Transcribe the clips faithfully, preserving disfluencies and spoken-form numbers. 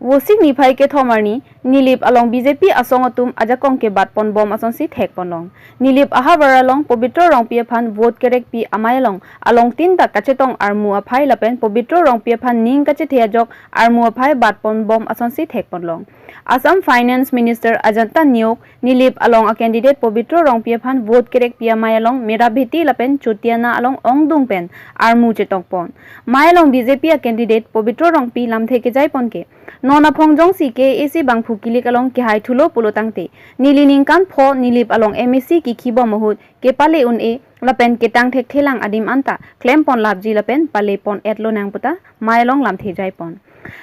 Vosik niphai kethom arni Nilip along B J P asong atum ajakong kebat ponbom asonsi thek ponlong. Nilip ahavar along Pobitro Rongpi aphan vote kerekpi amei along alongtin ta kachetong armu aphai lapen Pobitro Rongpi aphan ning kachethe ajok armu aphai bat ponbom asonsi thek ponlong. Assam Finance Minister Ajanta Neok Nilip along a-candidate Pobitro Rongpi aphan vote kerekpi amei along Merabheti lapen Chotiana along ongdung pen armu chetong pon. Mei along B J P a-candidate Pobitro Rongpi lamthe kejai pon ke, non aphong jongsi K A A C bangphu kilik along kehai thulo pulo tangte, neli ningkan pho Nilip along M A C kikhi bom ahut kepale un-e lapen ketang thekthelang adim anta klem pon lapji lapen pale pon et lonang puta mei along lamthe jai pon.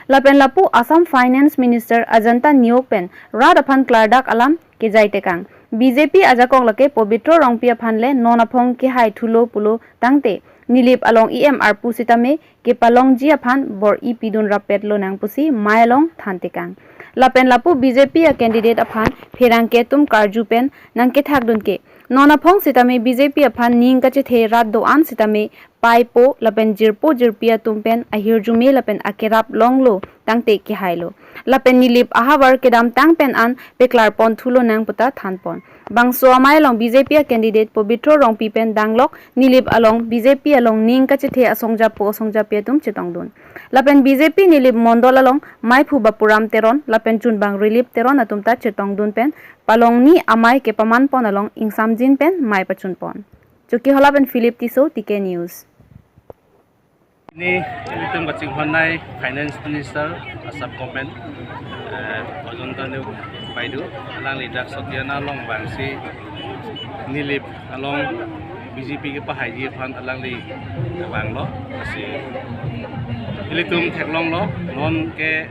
Lapen lapu Assam Finance Minister Ajanta Neok pen rat aphan klardak alam kejai tekang. B J P ajakong lake Pobitro Rongpi aphan le non aphong kehai thulo pulo tangte Nilip along E M arpu sitame kepalongji aphan bor-i pidun rapet lonang pusi mei along than tekang. Lapen lapu B J P a-candidate aphan pherangke atum karju pen nangkethak dun ke, non aphong sitame B J P aphan ning kachethe rat do-an sitame paipo lapen jirpo jirpi atum pen ahirjume lapen akerap longlo tangte kehailo. Lapen Nilip ahavar kedamtang pen an peklar pon thu lonang puta than pon. Bangso amei along B J P a-candidate Pobitro Rongpi pen danglok Nilip along B J P along ning kachethe asong japo asong japi atum chetong dun. Lapen B J P Nilip mondol along meiphu Bapuram Teron lapen chunbang Rilip Teron atum ta chetong dun pen palongni amei kepaman pon along ingsamjin pen mei pachun pon. Chokihola pen Philip Tisso, T K News. Ini itum kachinghon nai Finance Minister Assam Government, eh, Ajanta Neok Baidu, alangli dak Chotiana along vangsi Nilip along B J P kepahaiji aphan alangli vanglo, lasi ilitum theklonglo, non ke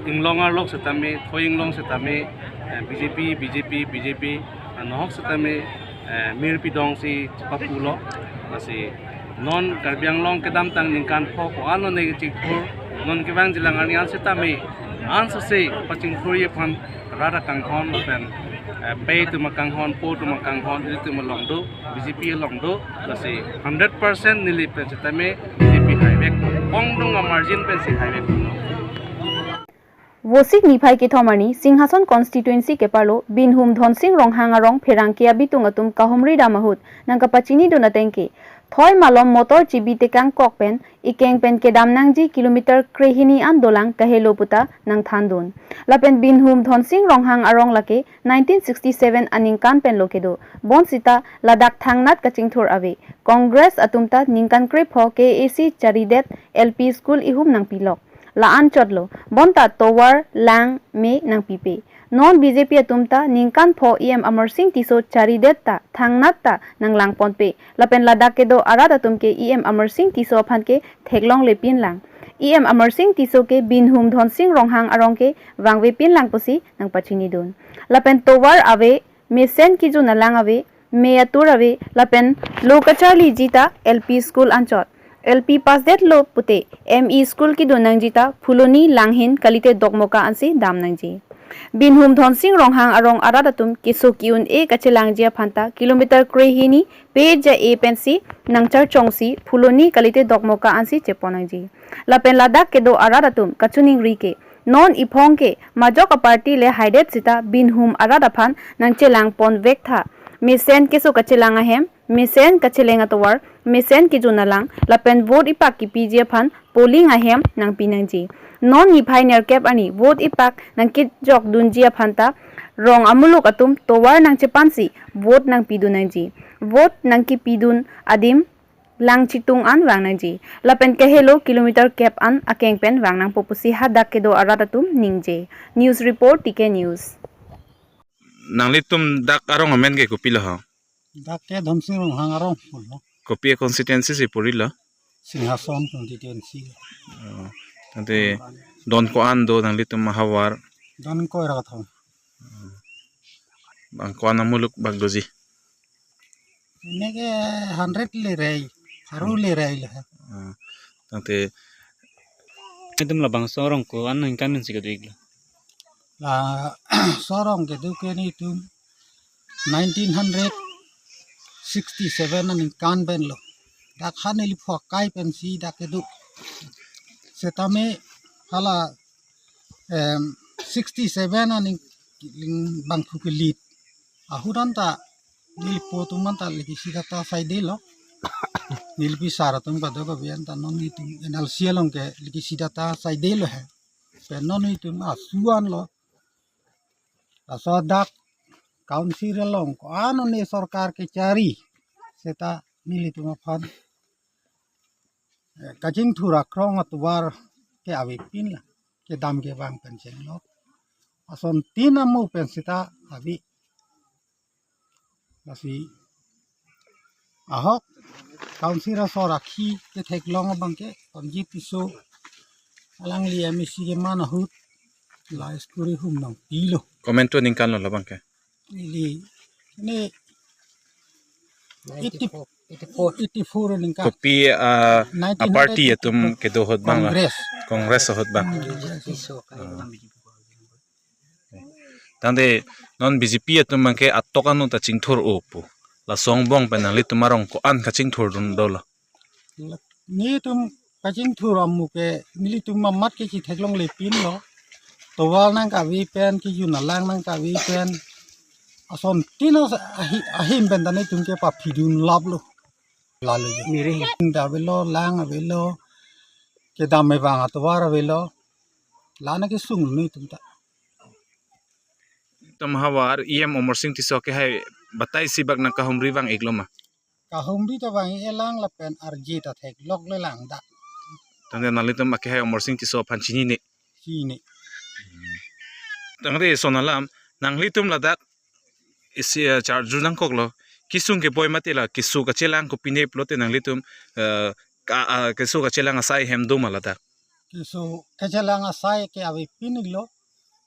inglong arlok sitame, thoi inglong sitame, eh, B J P, B J P, B J P, eh, nohok sitame, eh, mir pidong si chepapulo, lasi non Karbi Anglong kedamtang ningkan pho ko-an lo ne chingthur, non kevangjilang arni an sitame, ansose pachingthurji aphan rat akanghon lapen, eh, pei atum akanghon, po atum akanghon, ilitum along do, B J P along do, lasi hundred percent Nilip pen sitame B J P haivek, kongdung a-margin pensi haivek. Vosik niphai kethom arni Singhason constituency keparlo Binhum Dhonsing Ronghang arong pherangke abitung atum kahumri dam ahut nangkapachini dun ateng ke, thoi malom motor chibi tekang kok pen ikeng pen kedam nangji kilometer krehini an dolang kahelo puta nangthan dun. Lapen Binhum Dhonsing Ronghang arong lake nineteen sixty-seven aningkan pen lo kedo. Bonsita ladak thangnat kachingthur ave. Congress atum ta ningkan krepho K A A C charidet L P school ihum nangpilok. La-an chotlo. Bonta tovar lang me nangpipe. Non B J P atum ta ningkan pho E M Amarsing Tisso charidet ta thangnat ta nanglang ponpe. Lapen ladak kedo arat atum ke E M Amarsing Tisso aphan ke theklongle pinlang. E M Amarsing Tisso ke Binhum Dhonsing Ronghang arong ke vangve pinlang pusi nangpachini dun. Lapen tovar ave, mesen kejun alang ave, me atur ave, lapen lo kacharliji ta L P school anchot. L P pass detlo pute M E school kedun nangji ta Phuloni, Langhin kalite Dokmoka ansi dam nangji. Binhum Dhonsing Ronghang arong arat atum keso ki-un-e kachelangji aphan ta kilometer krehini pe ja-e pensi nangcharchongsi Phuloni kalite Dokmoka ansi chepon nangji. Lapen ladak kedo arat atum kachiningri ke, non iphong ke majok a-party le haidet sita Binhum arat aphan nangchelang ponvek tha. Mesen keso kachelang ahem, mesen kacheleng atovar, mesen kejun alang, lapen vote ipak kepiji aphan polling ahem nangpi nangji. Non niphai nerkep arni vote ipak nangkejok dunji aphan ta rong amuluk atum tovar nangchepansi vote nangpi dun nangji. Vote nangkepi dun adim Langchitung an vang nangji. Lapen kahelo kilometer kep an akeng pen vang nangpo pusi hadak kedo arat atum ningje. News report, T K News. Nanglitum dak arong amen ke kopilo ho? Dak ke Dhonsing Ronghang arong pulo. Kopi constituency si purilo? Singhason constituency. Oh, tangte don ko-an do nanglitum ahavar? Don ko era kathong. Bang ko-an amuluk bak doji? Ini ke hundred le rei, haru le rei le. Ah, tangte itum labangso arong ko-an aningkan pensi kedo-iklo? Laso arong kedo ke netum nineteen hundred sixty-seven aningkan penlo. Dak han neli phokai pensi dak kedo. Setame hala Em, sixty seven aning ling bangphu ke lead. Ahut anta nelipo atum anta liki sida ta saidelo. Nelipi sar atum kadokave anta non itum N L C along ke liki sida ta saidelo he. Pen non itum asuan lo. Laso dak council along ko-an ne sorkar kechari seta nelitum aphan, eh, kachingthur akrong atovar ke avepin la, kedam kevang pen chenglok. Asontin amu pen seta ave. Lasi ahok council asor akhi ketheklong abang ke Ronjit Tisso, alangli M A C keman ahut la school ihum nangpilo. Komantu aningkan lo labang ke? Ili ini eighty, eighty-four. Eighty-four aningkan. Kopi, ah, nineteen hundred eighty-four. Party atum kedo ahut abang la? Congress. Congress ahut abang. Hmm, Congress. Tisso ka. Ah. Tangte non B J P atum abang ke atok anu ta chingthur-o pu. Laso angbong pen nanglitum arong ko-an kachingthurdun dolo? Nelitum kachingthur amu ke nelitum amat ke chitheklonglepin lo. Tovar nangkave pen, kejun alang nangkave pen. Asontin ahi, ahim pen ta nelitum ke paphidun laplo. Lalo je. Miri. Inta avelo, lang avelo. Kedam kevang atovar avelo. Lana kesung nelitum ta. Itum havar E M Amarsing Tisso ke hai batai si bak nangkahumri vang-iklo ma? Kahumri ta vang-ik-elang lapen arje ta thekloklelang dak. Tangte nanglitum akehai Amarsing Tisso aphan chinine? Chinine. Tangte ison alam, nanglitum ladak isi, eh, charju nangkoklo. Kesung keboi mate la keso kachelang kopine pulote nanglitum, eh, ka, ah, keso kachelang asai hem do ma ladak? Keso kachelang asai ke avepin-iklo.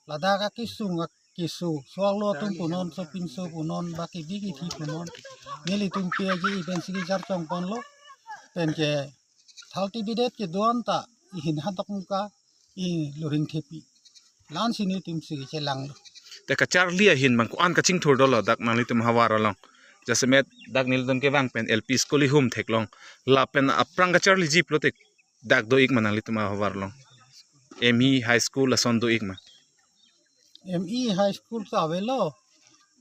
Ladak akesung ak-, keso, Suarlo atum punon, sopinso punon, baki biki thi punon. Nelitum P A J E pensi kecharchong ponlo. Pen ke thal tibidet kedo-an ta ihin hadok muka, i Luring Thepi. La-ansi nelitum si kechelanglo. Te kacharli ahin abang ko-an kachingthur dolo dak nanglitum havar along? Jasemet dak nelitum kevang pen L P school ihum theklong. Lapen aphrang kacharliji pulote dak do-ik ma nanglitum ahavar along? M E high school lason do-ik ma? M E high school ta avelo.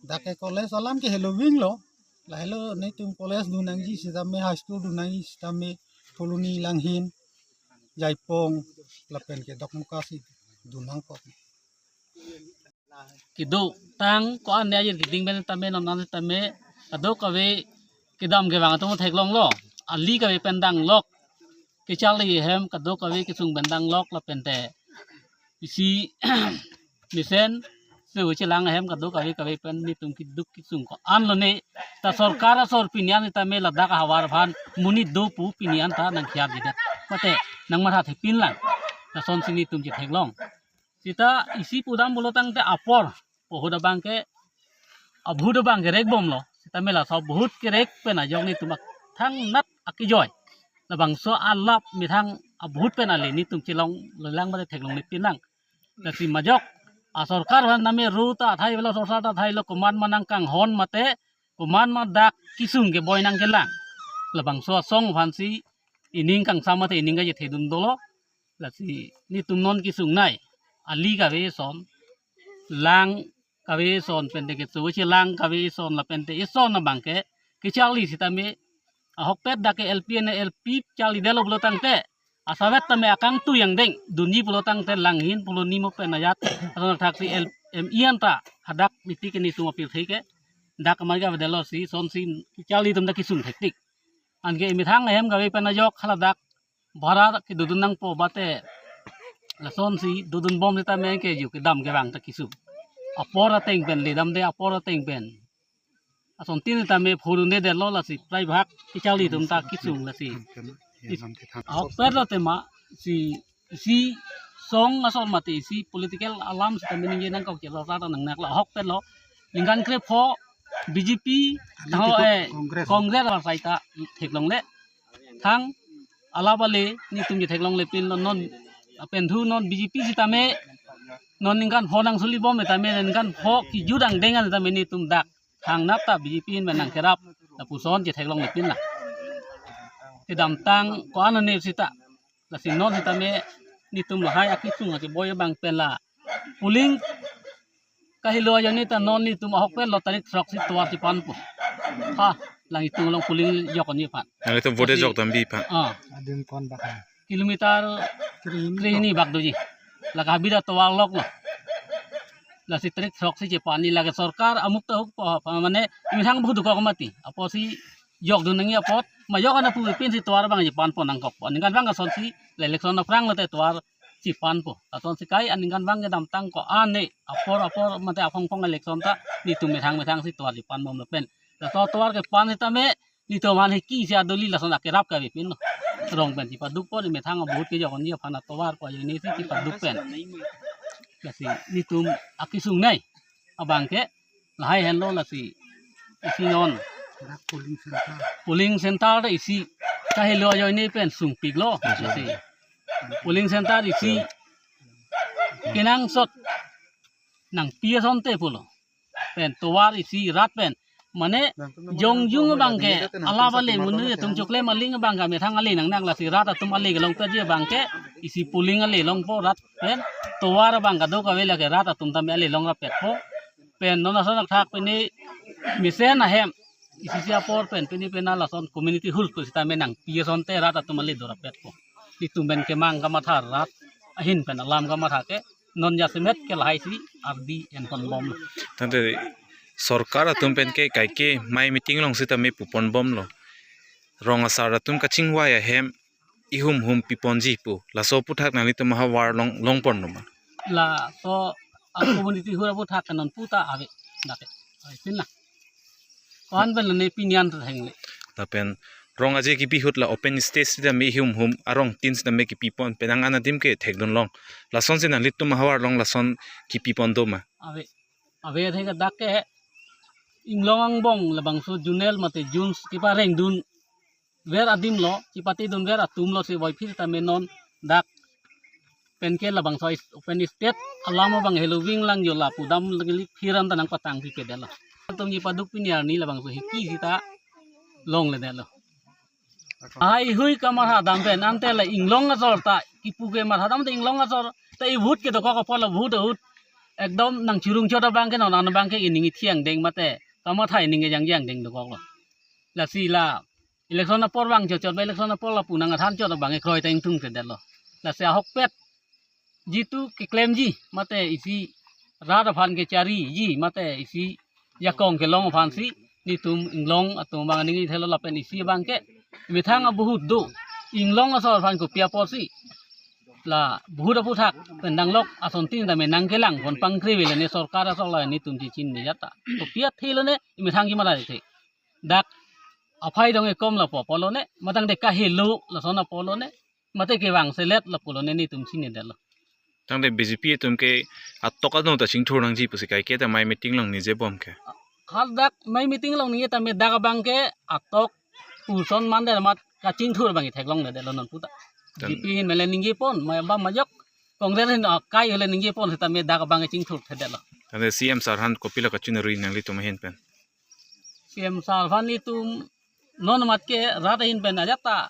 Dak ke college alam ke helo vinglo. Lahelo nelitum college dun nangji sitame, high school dun nangji sitame, Phuloni, Langhin, Jaipong lapen ke Dokmoka si dun nangkok. Kedotang ko-an ne ajir keding pen tame non an tame kadokave kedam kevang atum theklonglo. Ali kave pen danglok. Kecharli ahem kadokave kesung pen danglok lapen te isi mesen sewu chelang ahem kadokave kave pen nelitum keduk kesung ko-an lone. Ta sorkar asor pini an tame ladak ahavar aphan monit do pu pini an ta nangkhiar jidet. Mate nangmathathepin lang. Lasonsi nelitum chetheklong. Seta isi pudam pulo tangte apor, pohut abang ke, abhut abang ke rekbomlo. Seta mela so abhut kerek pen ajok nelitum thangnat akejoi. Labangso alap methang abhut pen ale nelitum chelonglelang mate theklonglepin lang. Lasi majok asorkar aphan tame ru ta athai avelo, sorkar ta athai lo, komat ma nangkanghon mate, komat ma dak kesung keboi nangkelang. Labangso asong aphansi ining kangsam mate ining kachethedun dolo. Lasi nelitum non kesungnei, ali kave eson, lang kave eson, pen te keso chelang kave eson lapen te eson abang ke kecharli sitame, ahokpet dak ke L P ne L P charlidetlo pulo tangte, asavet tame akangtui angdeng dunji pulo tangte Langhin, Phuloni mo pen ajat ason thaksi L-, M E an ta hadak miti ke nelitum apirthe ke dak kamar ke avedetlo, si sonsi kecharli atum dak kesung thektik. Anke methang ahem kave pen ajok haladak bhara kedodun nangpo mate lasonsi dodunbom sitame ke ju kedam kevang ta kesung. Apor ateng pen ledamde, apor ateng pen. Asontin tame phurune detlo, lasi prai bhag kecharli atum ta kesung lasi. Ahokpet lo tema si, isi song asor mate isi political alam sitame ningje nangkok chelo rara nangnaklo, ahokpet lo. Ningkan krepho B J P, tangho, eh, Congress. Congress avar sai ta theklongle. Thang alap ale nelitum chetheklonglepin lo non, lapen thu non B J P sitame non ningkan pho nangsulibom tame ningkan pho kejut angdeng an tame nelitum dak thangnat ta B J P pen nangkerap lapuson chetheklonglepin lang. Kedamtang ko-an ne seta. Lasi non sitame nelitum lahai akesung akeboi abang pen la Polling kahelo ajoine ta non netum ahokpet lo tarik throksi tovar chepanpo. Ha, Langtung along polling jok-onni aphan. Nanglitum vote jok dambi aphan. Ah, adung kon bak. Kilometer krehini bak doji. Lake habida tovar lok lo. Lasi tarik throksi chepanji, lake sorkar amuk ta hukpo, mane methang bhut kok mati. Apotsi jokdun nangji apot, majok ana pu pinsi tovar abang chepanpon nangkokpo. Aningkan abang asonsi la election aphrang lote tovar chepanpo. Asonsi kai aningkan abang kedamtang ko-an ne apor apor mate aphong phong election ta netum methang methangsi tovar chepanbom lapen. Laso tovar kepan sitame netum aphan hiki si adoli lason akerap kave pinlo. Rong pen chepadukpo, ne methang abhut kejok-onni aphan atovar ko ajoine si chepaduk pen. Lasi netum akesung nei abang ke lahai henlo, lasi isi non polling center ta isi kahelo ajoine pen sungpiklo. Lasi polling center isi kenangsot nangpi asonte pulo. Pen tovar isi rat pen, mane jongjung abang ke alap ale munu atum choklem aling abang ke methang ale nang nang, lasi rat atum ale kelong peji abang ke isi polling ale longpo rat pen. Tovar abang kadokave lake rat atum tame ale long rapetpo. Pen non ason athak pen ne mesen ahem isi si apor pen pen ne pen lason community hall pusitame nangpi asonte rat atum ale do rapetpo. Netum pen kemang kamatha rat ahin pen alam kamatha ke non jasemet ke lahai si ardi enponbomlo. Tangte sorkar atum pen ke kaike mai meeting along sitame puponbomlo. Rong asar atum kachingvai ahem ihum hum piponji pu. Laso aphuthak nanglitum ahavar along longpon noma? Laso a community hall aphuthak ke non puta ave. Dake. Ai, tin na. Ko-an pen ne pinyan tu hengle. Lapen rong aje kipi ahut la open stage sitame ihum hum arong tin sitame kipipon, penang an adim ke thekdunlong. Lasonsi nanglitum ahavar along lason kipipon doma? Ave. Ave thek dake inglong angbong labangso junel mate juns kiparengdunver adim lo, kipatedunver atum lo si voiphit tame non dak pen ke labangso is-, open stage alam abang helo ving lang jo lapu dam lagi phir an ta nangpatang pipedetlo. Atum chepaduk pini arni labangso hiki sita longledetlo. Ai hui kamatha dam pen ante la inglong asor ta kipu kematha dam ta inglong asor ta ibhut kedokok apot la bhut ahut ekdom nangchirung chot abang ke non an abang ke ining ithi angdeng mate kamatha ining kejang jang deng dokoklo. Lasi la election apor abang chot chot ba election apor lapu nangathan chot abang ke kroi ta ingtungthedetlo. Lasi ahokpet jitu keklemji mate isi rat aphan kechariji mate isi jakong kelong aphansi netum inglong atum abang aning ithelo lapen isi abang ke methang abahut do inglong asor aphan kopi apotsi la bahut aphuthak pen danglok ason tin tame nangkelangpon pangkre vele ne sorkar asor la netum chechinine jata. Kopi athe lo ne methang kimalai the. Dak aphai dong ekom lapu apotlo ne, matang de kahelo lason apotlo ne, mate kevang selet lapulo ne netum chininedetlo. Tangte B J P atum ke atok ano ta chingthur nangji pusi kaike ta mai meeting along nijebom ke. Hal dak mai meeting along nije tame dak abang ke atok puson mande mat kachingthur abang itheklongledetlo non puta. Tan- B J P ahin mele ningjepon, mai abang majok Congress ahin akai hole ningjepon sitame dak abang chingthurthedetlo. Tangte C M sir aphan kopilo kachinari nanglitum ahin pen? C M sir aphan netum non mat ke rat ahin pen ajat ta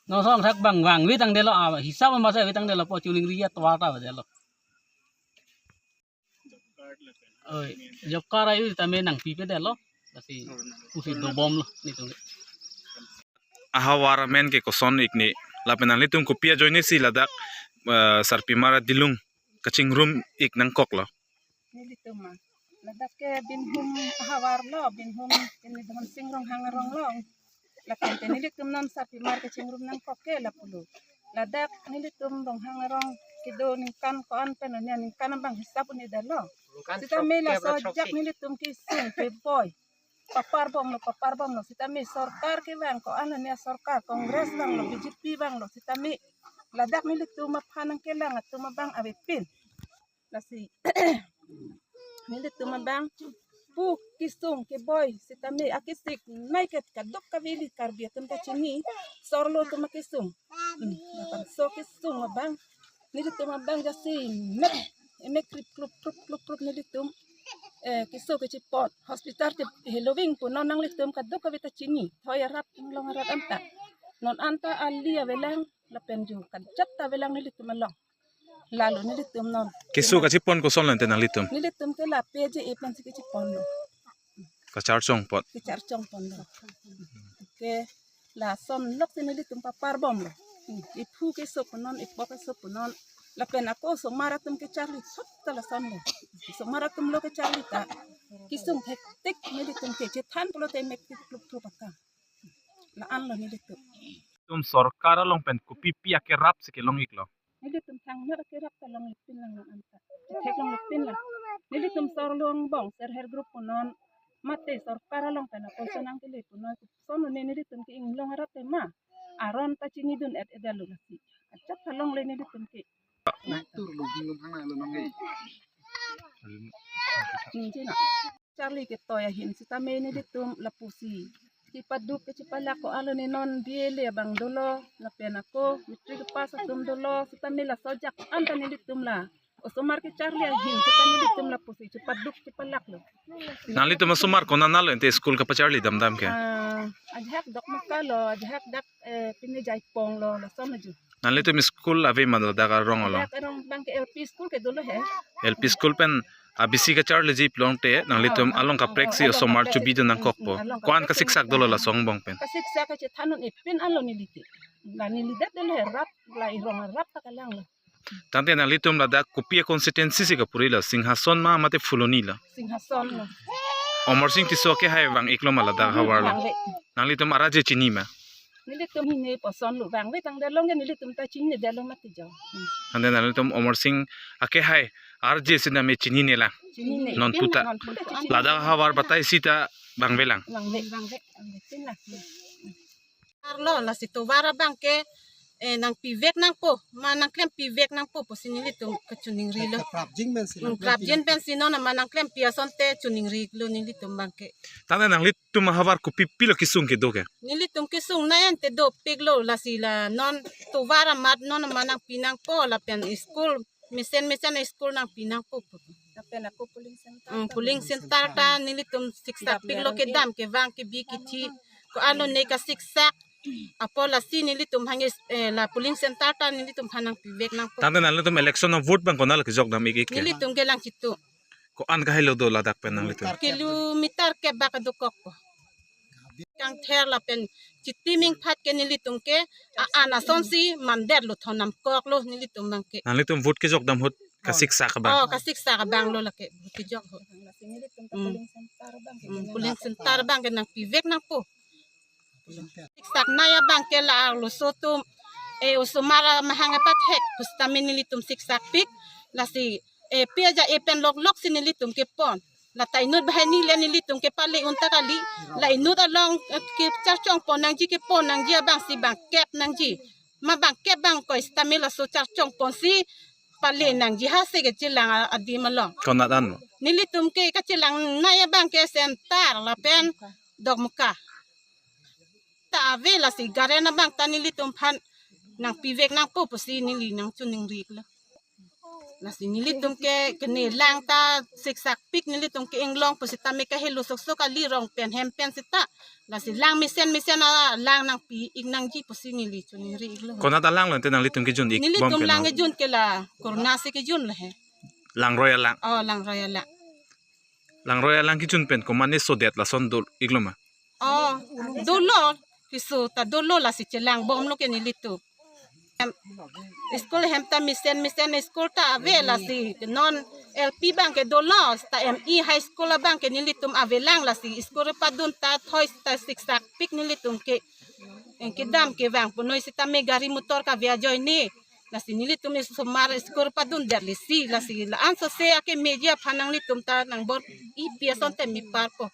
non song thak bang vang vetangdetlo, a hisap amase vetangdetlo, po chuling ri atovar ta vedetlo. Oi, job card ayu tame nangpipedetlo. Lasi pusi dobomlo netum. Ahavar amen ke koson ik ne, lapen nanglitum kopi ajoine si ladak, eh, sarpimar adilung kachingrum ik nangkoklo? Nelitum ma. Ladak ke Binhum ahavar lo, Binhum ini Dhonsing Ronghang arong lo. Lapen te nelitum non sarpimar kachingrum nangkok ke lapulo. Ladak nelitum Ronghang arong kedo ningkan ko-an pen unia ningkan abang hisap unidetlo. Sitame laso ajak nelitum kesung keboi paparbomlo, paparbomlo. Sitame sorkar kevang ko-an unia sorkar Congress vanglo, B J P vanglo. Sitame ladak nelitum aphan nangkelang atum abang avepin. Lasi nelitum abang pu kesung keboi sitame akesik nai ke kadokave ili Karbi atum ta chini, sorlo atum akesung. Hmm, labangso kesung abang nelitum abang jasemet emek krip klup klup klup klup nelitum, eh, keso kechipot hospital te heloving pu non nanglitum kadokave ta chini, thoi arat inglong arat anta. Non anta ali avelang lapen ju kajat ta avelang nelitum along. Lalo nelitum non. Keso kachepon koson lo ante nanglitum? Nelitum ke la P J A pensi kachepon lo. Kacharchong apot. Kacharchong apot lo. Ke lason loksi nelitum paparbom lo. Hmm, iphu keso punon, ipok keso punon. Lapen ako osomar atum kecharli thot ta lason lo. Osomar atum lo kecharli ta. Kesung thektik nelitum ke chethan pulote mek tik kluk thu pakam. La-an lo nelitum. Tum sorkar along pen kopipi akerap si kelong-iklo? Nelitum thangnar akerap ta longle pinlang anta. Theklongle pinlang. Nelitum sorlong bong, self help group punon. Mate sorkar along pen apolso nangkele punon. Son ne nelitum ke inglong arat tema. Aron ta chinidun et edalo lasi. Ajat ta longle nelitum ke. Nang tur lo bingung hang lo nang le. Ningje na. Charli ketoi ahin sitame nelitum lapusi. Chepaduk ke chepalak ko alo ne non B A le abang dolo, lapen ako matric pass atum dolo, sitame laso ajat anta nelitum la. Osomar kecharli ahin sitame nelitum lapusi chepaduk chepalak lo. Nanglitum osomar konat lo ante school kapacharli damdam ke? Ah, ajahak Dokmoka lo, ajahak dak, eh, pine Jaipong lo, lason aju. Nanglitum school ave ma ladak arong along? Ladak arong abang ke L P school ke dolo he. L P school pen abisi kacharliji pulote nanglitum along kaprek si osomar chobidun nangkokpo. Along kaprek. Ko-an kasiksak dolo laso angbong pen? Kasiksak kachethan un-e pin alo neli ke. La neli det dolo he rap, la irong rap ta kalang lo. Tangte nanglitum ladak kopi a-constituency si kapuri lo, Singhason ma mate Phuloni lo? Singhason lo. Amarsing Tisso akehai vang-iklo ma ladak havar lo? Vangve. Nanglitum arje chini ma? Nelitum hine poson lo vangve tangte along ke nelitum ta chinine detlo mati jo. Hmm. Tangte nanglitum Amarsing akehai arje sitame chinine lang? Chinine. Non puta. Non puta chinine. Ladak havar batai sita vangve lang? Vangve, vangve, vangve. Tin lang. Arlo lasi tovar abang ke, eh, nangpivek nangpo, ma nangklempivek nangpo pusi nelitum kachiningri lo. Prapjin pensi. Hmm, prapjin pensi non ma nangklempi asonte chiningri lo nelitum abang ke. Tangte nanglitum ahavar kopipi lo kesung kedo ke? Nelitum kesung nai ante dopik lo lasi la non tovar amat non ma nangpi nangpo lapen school mesen mesen school nangpi nangpo. Lapen ako polling center. Hmm, polling center ta nelitum siksak pik lo kedam kevang kebi kithi. Ko alo ne kasiksak. Apot lasi nelitum hangis, eh, la polling center ta nelitum aphan nangpivek nangpo. Tangte nanglitum election a-vote abang konat lo kejok dam-ik-ik ke? Nelitum ke Langchitu. Ko-an kahelo do ladak pen nanglitum? Kilometer kep bak dokokpo. Kangther lapen chitiming phat ke nelitum ke a-an asonsi mandetlo thon namkoklo nelitum abang ke. Nanglitum vote kejok dam ahut kasiksak abang? Oh, kasiksak abang lo lake vote kejok ahut. Hmm. Hmm, polling center abang ke nangpivek nangpo. Siksak nai abang ke la arloso atum, eh, osomar amahang apathek pusitame nelitum siksak pik, lasi, eh, P J A pen loklok si nelitum kepon. La ta inut banghini le nelitum kepale un ta kali. La inut along, eh, kecharchong pon nangji kepon nangji abang si bangkep nangji. Ma bangkep abang ko sitame laso charchong ponsi pale nangji ha si kachelang a-, adim along. Konat an lo? Nelitum ke kachelang nai abang ke center lapen Dokmoka. Ta ave lasi garen abang ta nelitum aphan nangpivek nangpo pusi neli nangchiningri lo. Lasi nelitum ke kene lang ta siksak pik nelitum ke inglong pusitame kahelo soksok kali rong pen hem pen sita. Lasi lang mesen mesen alang nangpi-ik nangji pusi neli chiningri-iklo. Konat alang lo ante nanglitum kejun-ikbom? Nelitum ke lang lang kejun ke la Kurna si kejun lo he. Langroi alang? Oh, Langroi alang. Langroi alang kejun pen komatne sodet lason do-iklo ma? Oh, dolo, keso ta dolo lasi chelangbomlo ke nelitum. Em, school hem ta mesen mesen school ta ave lasi non L P abang ke dolo, ta M E high school abang ke nelitum avelang lasi school padun ta thoi ta siksak pik nelitum ke. Kedam kevang punoi sitame gari motor kave ajoine. Lasi nelitum osomar school padundet lesi, lasi la-an sose ake media aphan nanglitum ta nangbor-ipi asonte meparpo.